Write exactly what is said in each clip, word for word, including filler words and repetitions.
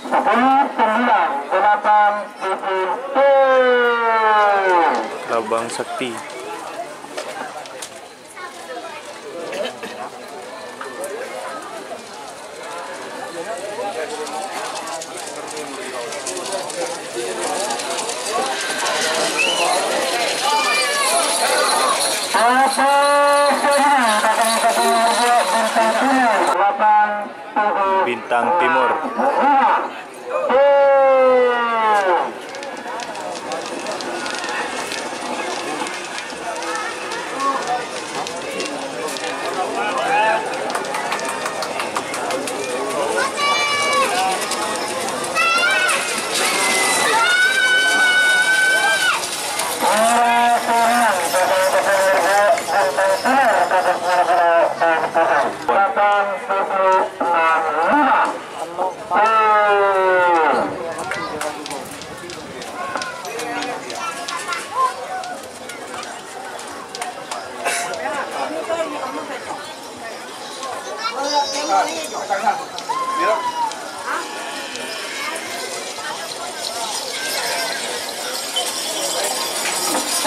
Sepuluh, sembilan, delapan, tujuh, tuh. Labang Sakti. Bintang Timur.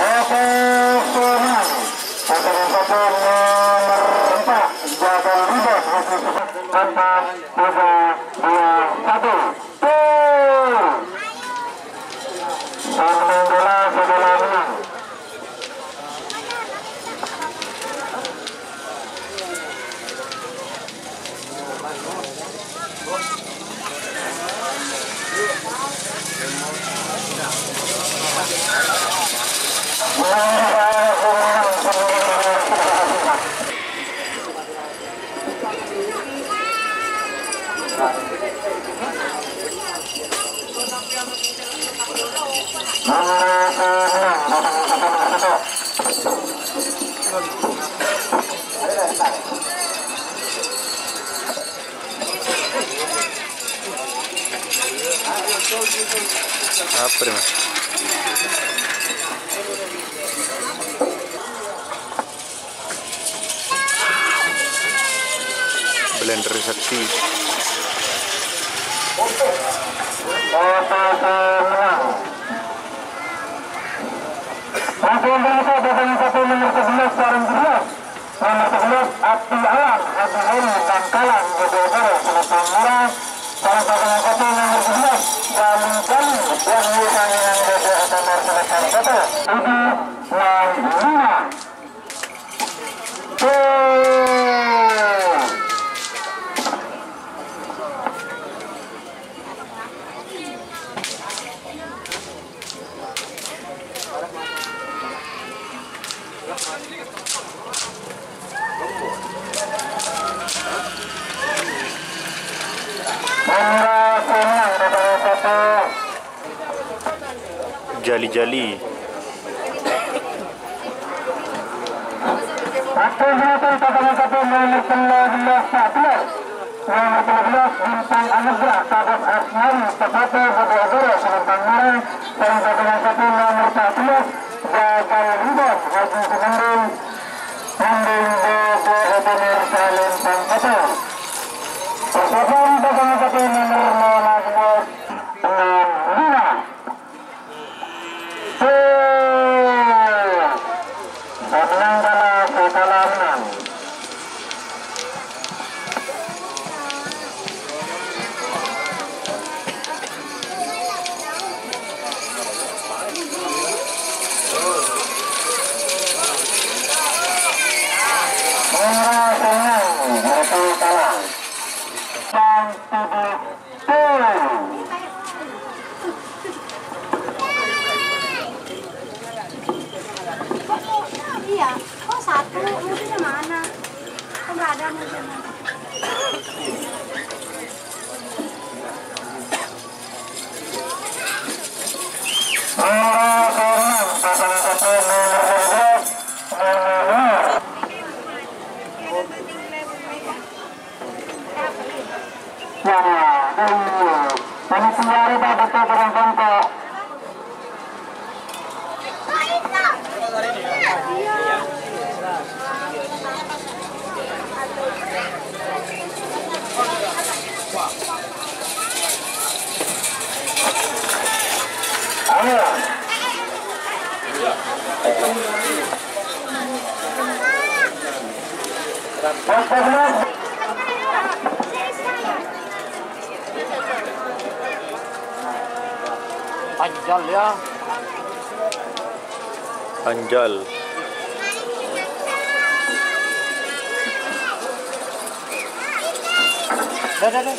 Oke, sekarang pasangan satu nomor empat, Jabal Ridwan, nomor empat, tiga, dua, satu. Tuh. Pemain bola sudah menang. Apa nih, Mas? Blender Sakti. Masih ada satu nomor sebelas, sareng sebelas. Nomor sebelas, Abdi Alam, Abdi Alam, Bangkalan, Bojonegoro, Selatan Mura. Sareng pasangan satu, nomor sebelas, Gali Gali, Wahyu Sangiang, Bojonegoro, Selatan Kota. Budi Mangguna. Tuh. Jali-jali. Nomor tello belas, Bintang Anugrah, Kadek Asmari, Tepate, Bojonegoro, Selatan Mura, sareng pasangan satu, nomor empat belas, Gagal Rebound, Haji Sumending, Sumending, Bojonegoro, Selatan Kota. Persiapan pasangan satu, nomor lima belas, enam lima. Menang kalah, kalah menang. Menang, menang, berarti kalah. Dan tujuh. Iya, kok satu? Musuhnya mana? Kok nggak ada musuhnya? Nomor enam, pasangan satu, nomor dua belas, nomor dua. Ya, iya. Panitia reba betul kurang bengkok. Anjal, ya. Anjal. Dah, dah, dah.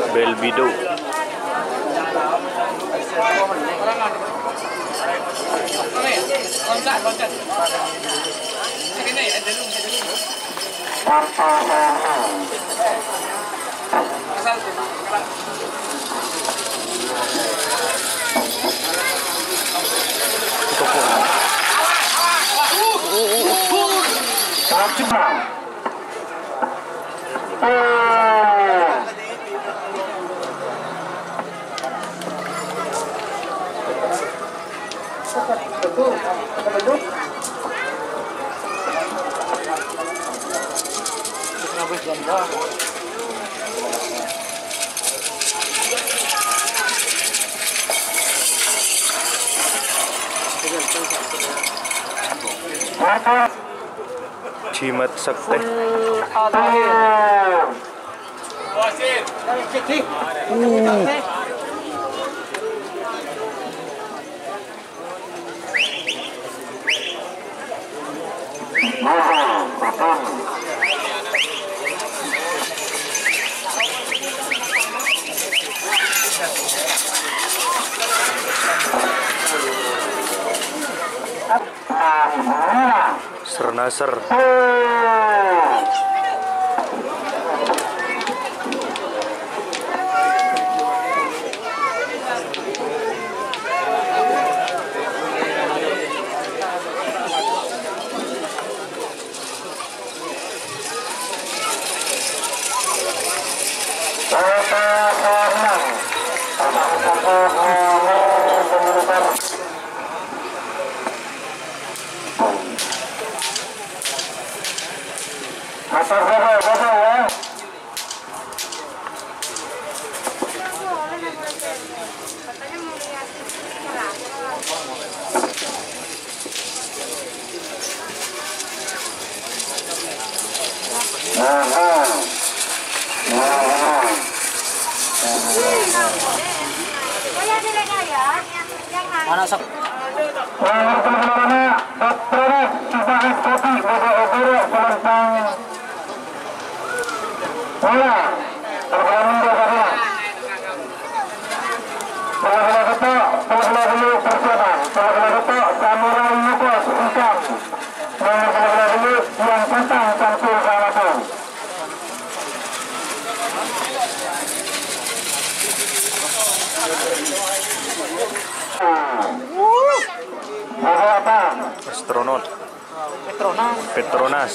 Belbido. Jimat Sakti. Sernasar. Atas dada, dada, ya. Mana sok? Nomor puluh lima, Doktor Res, Subaris Kopi, Bobo Oboro, Selempang. Bola, pergerakan bola. Bola-bola betok, bola-bola dulu persiapan. Bola-bola betok, Samurai Yukos, Ikan. Nomor bola-bola dulu, yang pantang tampil ke hadapan. Ada apa? Astronot. Petronas. Petronas.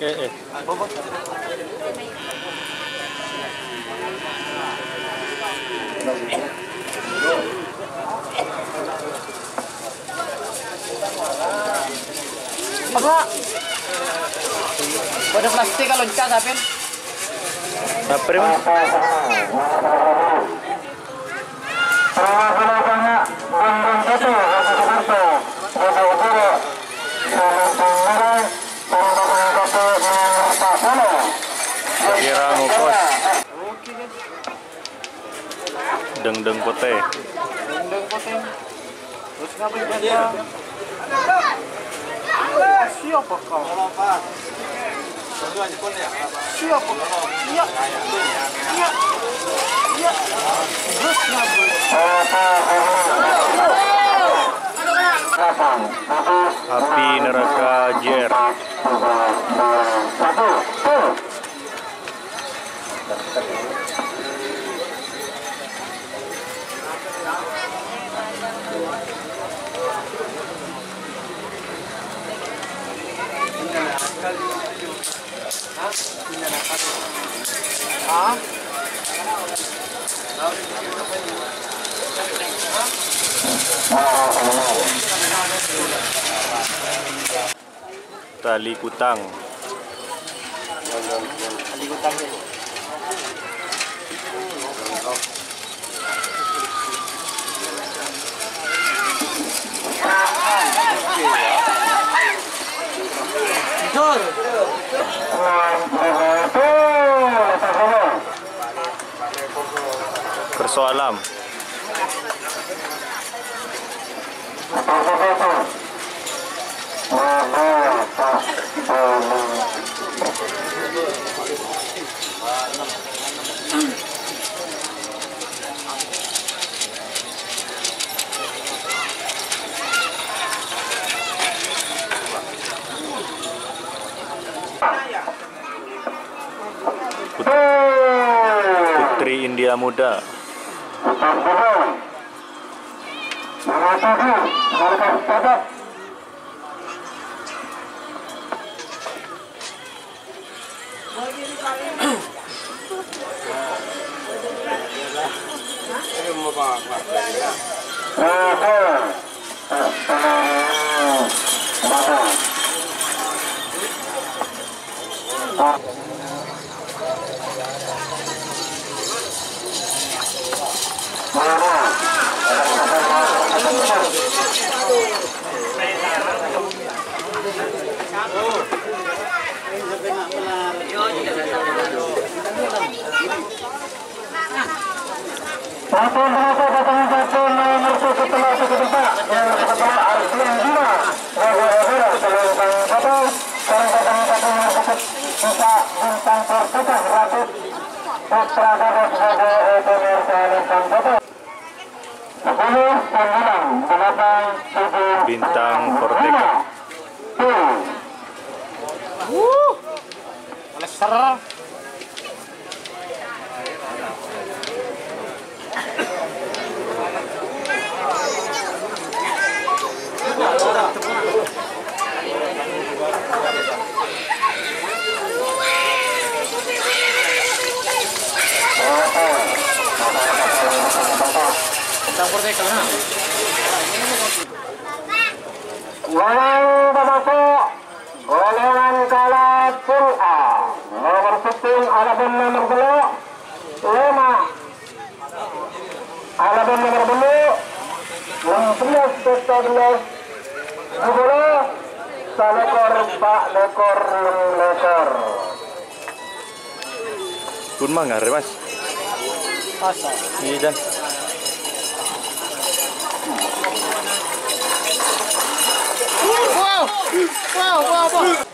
Eh, eh. Apa? Pada plastik kalau loncat, Sapin. Apa, Mas? Kira ngopos. Dengdeng Pote. Dengdeng Pote. Terus ngapain dia? Siapa kau? Siap. Iya. Iya. Iya. Terus nyambung. Api Neraka Jer. Tali kutang. Kerso Alam. Put-, Putri India Muda. Sampun rasa dateng sampun nomor seket telah seket empat, nomor seket telah Ardian Bima, nomor dua belas Selentang Batu, nomor seket empat Bintang Pertiga Ratus Putra Gadis Batu, nomor Selentang Batu. Sepuluh, sembilan, delapan, tujuh, Bintang enam, Forteka. Lima. Tuh. Leser. Lawan pamaso'. Golongan kalajeng A, nomor sepuluh, alaban nomor tello', lema'. Alaban nomor tello', enam belas, dua belas, dua puluh, salekor, pa' lekor, enam lekor. Pun mangare, Mas. Masa? Iya, Jan. Wow. Wow, wow, wow.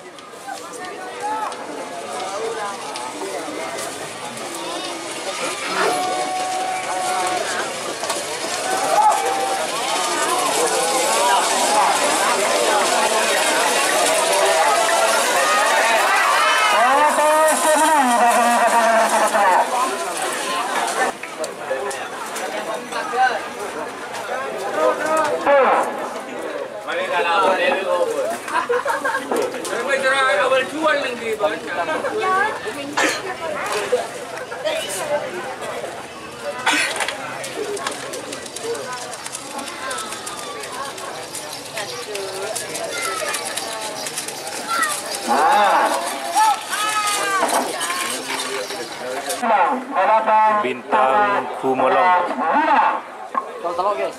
Bintang Gumulong. Tol telok, guys.